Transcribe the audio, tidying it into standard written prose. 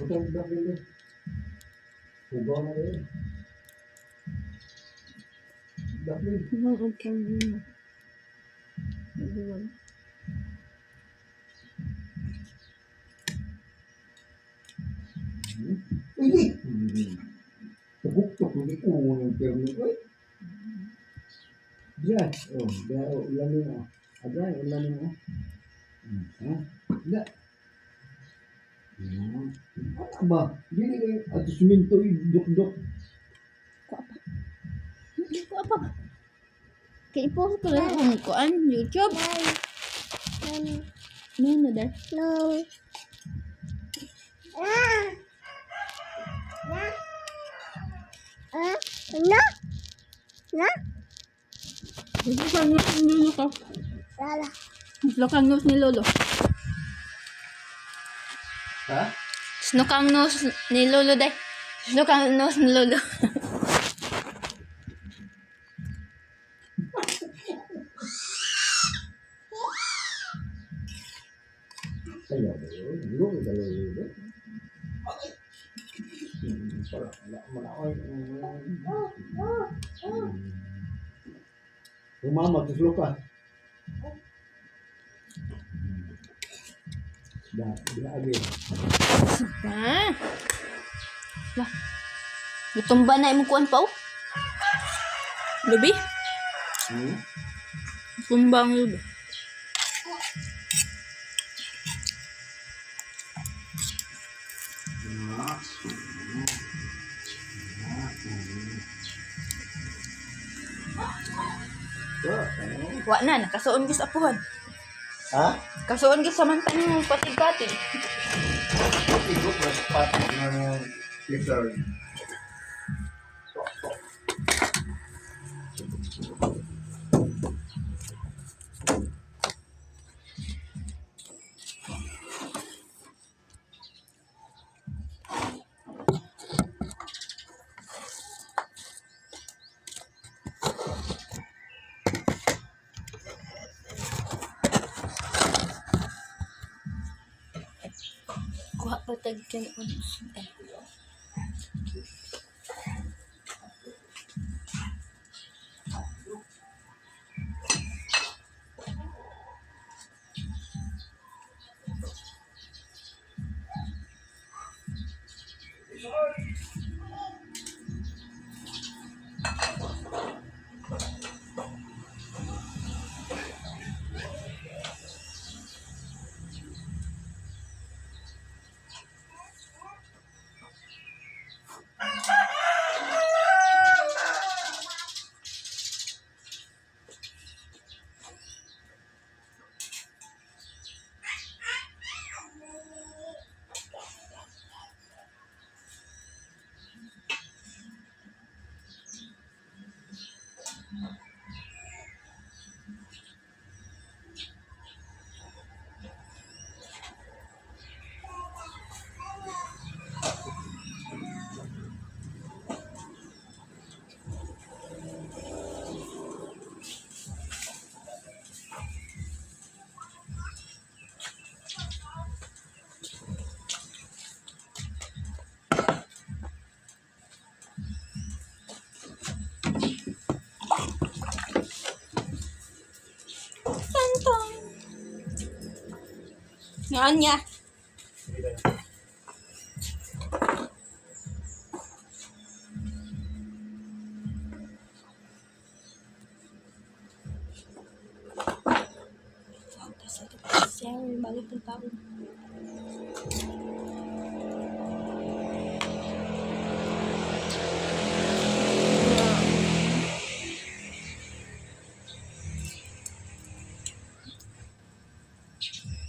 Butang black din. Hugaw na rin. Black din. Hmm? Hindi. Tugok-tuk, hindi unang termo. Uy. Diyan. Oh, diyan. Oh, ulanin oh. Aday, ulanin oh. Ha? Da. Ano ba? Dili kayo at suminto duk-duk. Kuha pa. Kuha pa ba? Kay i-post ko lang ang kuan YouTube. No, no, there. No. Ah. Ah. Ah. No. No. Gusto ka nose ni Lolo ka. Lala. Gusto kang nose ni Lolo. Ha? Gusto kang nose ni Lolo, day. Gusto kang nose ni Lolo. Ayaw ba yun? Hindi ko dalawa yun. Para, wala, wala, Kung mama, tuslo ka. Da, da agi. Pa. Lah. Gitumba na imong kuan pa oh. Lubi? Hmm? Tumba ang lubi. Wa na, nakasuon gyud sa apuhan. Ha? Kasuon gyud sa manta nimo patig-patig. Igo plus pat ng literally. Kuha pa tag kanon. Tantang. Ngaon niya. Sorry, balik ng tao.